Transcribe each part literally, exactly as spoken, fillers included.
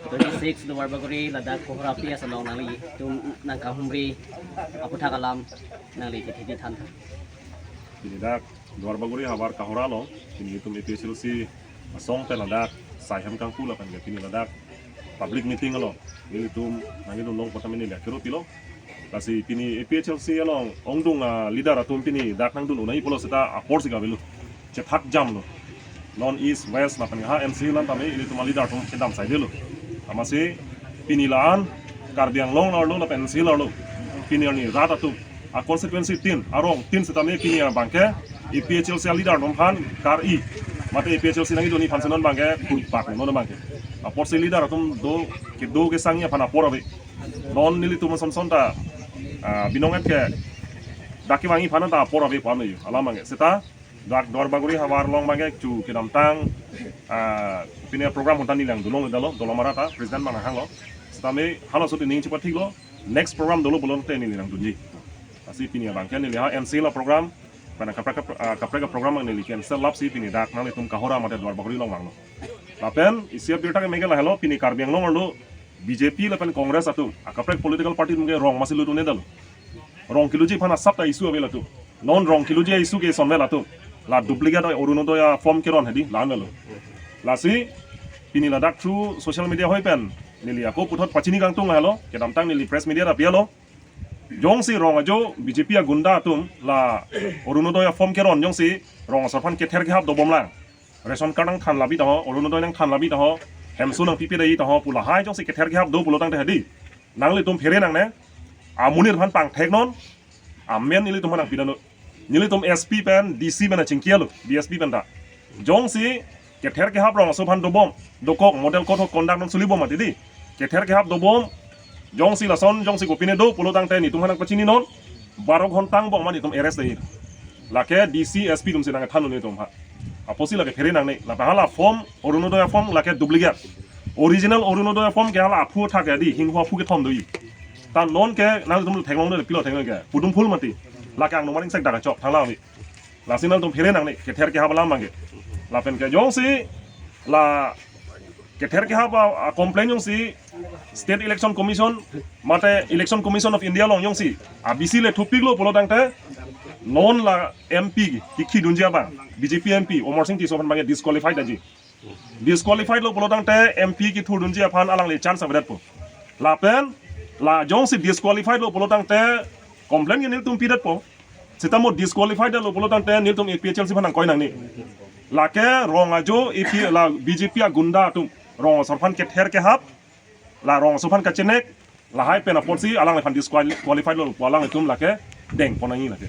Twenty-six Duarbagori ladak Kohora P S along nanglitum nangkahumri aputhak alam nangli kethiti than. Pini dak Duarbagori havar Kohora along, pini itum A P H L C asong pen ladak saihem kangpu lapen ke pini ladak public meeting along nelitum nangdun long kota mini liak kero pilo. Lasi pini A P H L C along ongdung a leader atum pini dak nangdun unai pulo seta apor si kavelo. Chethak jamlo. Non East, West lapen ha N C lan tame ilitum a leader atum kedam saidelo. Amatsi pini la-an Karbi Anglong arlo lapen N C arlo, pini arni rat atum a constituency tin, arong tin setame pini abangke A P H L C a leader atum aphan kar-i, mate A P H L C nangdun-i aphan si non abangke kurpak non abangke. Apotsi leader atum do kedo kesangji aphan apor ave. Non nelitum ason son ta, ah, binong et ke dak kevangji aphan ta apor ave pu-an lo, alam abangke. Seta dak Duarbagori havar along abangke chu kedamtang, ah, pini program hontan neli nangdun longledetlo, Dolamara ta president abang nanghanglo. Setame halaso ti ning chepathiklo, next program dolo pulote neli nangdunji. Lasi pini abangke neli ha N C la program, pen kaprek kap-, ah, kaprek program neli cancel lapsi pini dak nanglitum Kohora mate Duarbagori along vanglo. Lapen isi abirta ke mege lahelo, pini Karbi Anglong arlo B J P lapen Congress atum, akaprek political party atum ke rong masi lut un-edetlo. Rong keluji aphan asap ta issue ave latum. Non rong keluji issue ke sonve latum. La duplicate Orunodoi a form keron hedi, la-an lo. Lasi pini ladak through social media hoi pen neli ako puthot pachini kangtung lahelo, kedamtang neli press meet ta pi-etlo. Jongsi rong ajo B J P agunda atum la Orunodoi a form keron jongsi rong asor aphan kether kehap dobom lang, ration card nangthan labi taho, Orunodoi nangthan labi taho, hemso nangpipe dai taho pu lahai jongsi kether kehap do pulo tangte hedi, nanglitum phere nangne, amonit aphan pangthek non, amen nelitum aphan nangpi dano. Nelitum S P pen, D C pen achingki-etlo, D S P pen ta. Jongsi kether kehap rong aso aphan dobom, dokok, model code of conduct non sulibom mati di. Kether kehap dobom, jongsi lason, jongsi kopine do pulo tangte netum aphan nangpachini non, baro ghonta angbong ma netum arrest dai. Lake D C, S P atum si nangthan non netum aphan. Apotsi lake phere nangne, lapen hala form, Orunodoi a form lake duplicate. Original Orunodoi a form ke hala aphu thak ya di, hingho aphu kethom do-i. Ta non ke nanglitum theklong do, pilo theklong ke, pudum phul mati. Lake angno maning sek dak kachok, thanglang ave. Lasi nanglitum phere nangne, kether kehap alam abangke. Lapen ke jongsi la kether kehap a, a complaint jongsi State Election Commission, mate Election Commission of India along jongsi a B C le thupiklo pulo tangte, non la M P kikhi dunji abang, B J P M P Amarsing Tisso aphan abangke disqualified aji. Disqualified lo pulo tangte M P kithurdunji aphan alangli chance avedetpo. Lapen la jongsi disqualified lo pulo tangte complaint ke nelitum pidetpo. Seta mo disqualified lo pulo tangte nelitum A P H L C aphan nangkoi nangne. Lake rong ajo A P la B J P agunda atum rong asor aphan kether kehap, la rong aso aphan kachenek, lahai pen apotsi alangliphan disqualified lo pu alanglitum lake dengpon nangji lake.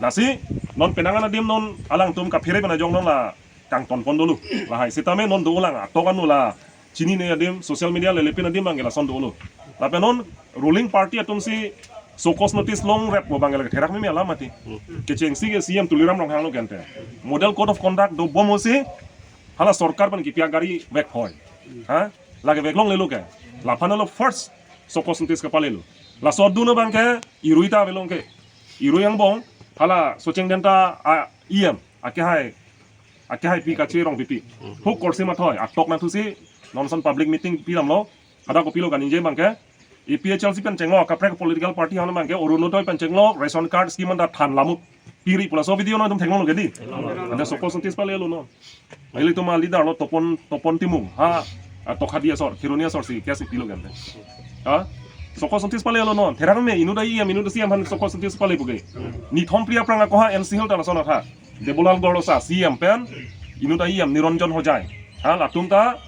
Lasi non penang an adim non alangtum kaphere pen ajok non la kangtonpon dolo. Lahai setame non dolang atok anu la chinine adim, social media lele pen adim abangke lason dolo. Lapen non ruling party atum si show cause notice longrep pu abangke lake therak meme alam mati. Kechengsi ke C M Tuliram Ronghang lo gente. Model code of conduct dobom si hala sorkar pen kipi agari vek hoi. Ha? Lake vek longlelo ke. Laphan lo first show cause notice kepalelo. Laso adun abangke irui ta avelong ke. Irui angbong hala Socheng Dhenta a E M akehai, akehai pi kache rong pipi. Huk korsi mathoi atok nangthusi non ason public meeting pilamlo. Hadak kopilo kaningje abangke, A P H L C pen chenglo, kaprek political party hana abangke, Orunodoi pen chenglo, ration card scheme anta than lamuk piri pu laso video non netum theklonglo ke di. Anta show cause notice palelo non. Ilitum a leader lo Topon, Topon Timung. Ha, a Tokhadi asor, Kheroni asor si, kesi pilo gente. Ha? Show cause notice palelo non. Therak meme, inut a E M, inut a C M aphan show cause notice pale puke. Nithom Priya Prang ako ha N C Hills ta lason atha. Debolal Gorlosa, C M pen, inut a E M, Niranjan Hojai. Ha, latum ta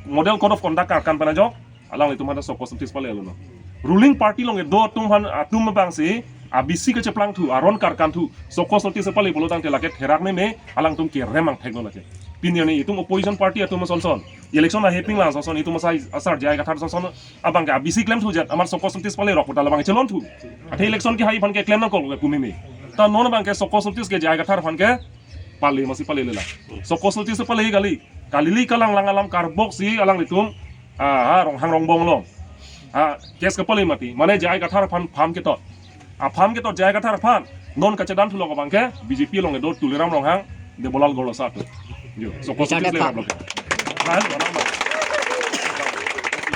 model code of conduct karkan pen ajok, alanglitum aphan ta show cause notice palelo non. Ruling party along kedo atum aphan, atum abang si, a B C kacheplangthu, aron karkanthu, show cause notice pale pulo tangte lake therak meme, alangtum kerem angthek lo lake. Pini arni itum opposition party atum ason son. Election aheping lang ason son, itum asar, asar J I Kathar ason son, abangke a B C klemthu jat, amar show cause notice palerok pu ta labang chelonthu. Athe election kehai aphan ke klem nangkok pu meme. Ta non abangke show cause notice ke J I Kathar aphan ke pale masi palelela. Show cause notice pale kali. Kalili kalanglang alam karbok si alanglitum, ah, ha, Ronghang Rongbong along, ah, case kepale mati. Mane J I Kathar aphan farm ketot. A farm ketot J I Kathar aphan non kachedanthu lo abangke B J P along kedo Tuliram Ronghang, Debolal Gorlosa atum. Yo, show cause notice le rap lo. Lahan, lahan, lahan.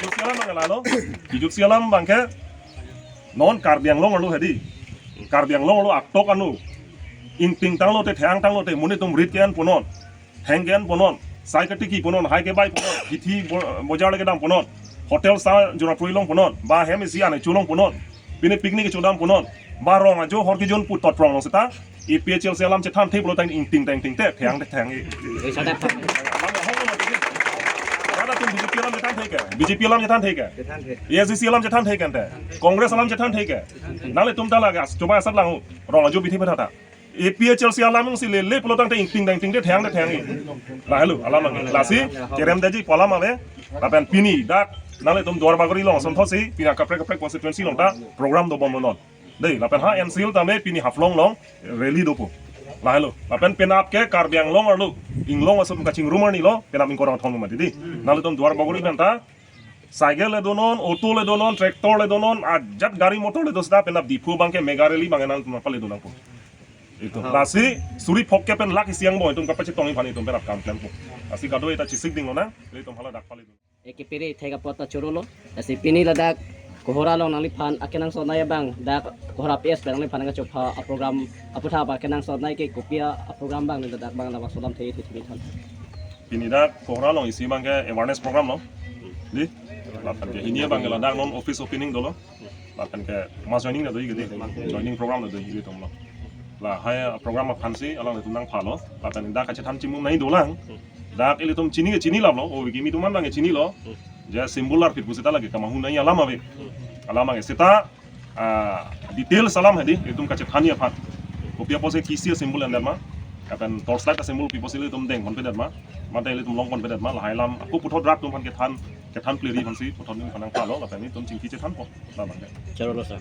Kijutsi alam abang lalo. Kijutsi alam abangke non Karbi Anglong arlo hedi. Karbi Anglong arlo aktok anu. Ingting tanglote, theng tanglote, monit atum rit ke-en punon. Theng ke-en punon. Sai ketiki punon, hai kebai punon. Hithi bo-, bojar le kedam punon. Hotel sa jora prui long punon. Ba hem isi ane cholong punon. Pini picnic kechodam punon. Ba rong ajo hor kejun pu totrong long seta. APHLC alam chethan the pulo tang ingting tang ingting te, theng te theng-i. Eh, sada pa. Alam ahok lo mati. Kada tum BJP alam chethan the ke. BJP alam chethan the ke. Chethan the. ASDC alam chethan the ke ante. Congress alam chethan the ke. Nanglitum ta lage as, coba asat lang rong ajo bithi pethata. APHLC alam si lele pulo tang te ingting tang ingting te theng te theng-i. Lahelo alam abang. Lasi kerem daji pu alam ave. Lapen pini dak nanglitum Duar Bagori along asonthotsi pini kaprek kaprek constituency along ta program dobom non. Dei, lapen ha N C Hills tame pini Haflong along rally dopo. Lahelo. Lapen penap ke Karbi Anglong arlo, inglong aso kachingrum arni lo, penap ingkoi ra thom mati dei. Nanglitum Duar Bagori pen ta cycle le donon, auto le donon, tractor le donon, ajat gari motor le do seta penap Diphu abangke mega rally abang nangtum pale do nangpo. Itum. Aha. Lasi suri phok ke pen lak isi angbong itum kapachetong-i aphan itum penap kam klempo. Lasi kado-i ta chesik ding lonang, itum hala dak pale do. Eke piri thek apot ta choro lo. Lasi pini ladak Kohora along nangliphan akenangsot nai abang, dak Kohora P S pen nangliphan kachopha a-program aputhak akenangsot nai ke kopi a-program abang, ladak abang labangso alam the the the than. Pini dak Kohora along isi abangke awareness program lo. Dei, lapen ke hini abangke ladak non office opening dolo. Lapen ke mass joining ta doji ke dei. Joining program ta doji ke tum lo. Lahai program aphansi alanglitum nangphalo. Lapen dak kachethan chimum nai dolang. Dak ilitum chini ke chini lam lo. O kimi atum abangke chinilo. Je symbol arphit pu seta lake kamahu nai alam ave. Alam ave seta, ah, details alam hedi itum kachethan-i aphan. Kopi apotsi kisi symbol endet ma. Lapen torchlight symbol pi apotsi ilitum dengponpedet ma. Mate ilitum longponpedet ma. Lahai alam ako puthot rat atum aphan kethan, kethan pleri aphansi puthot ningphan nangphalo. Lapen itum chingki chethanpo. Labang ke. Choro lo sir.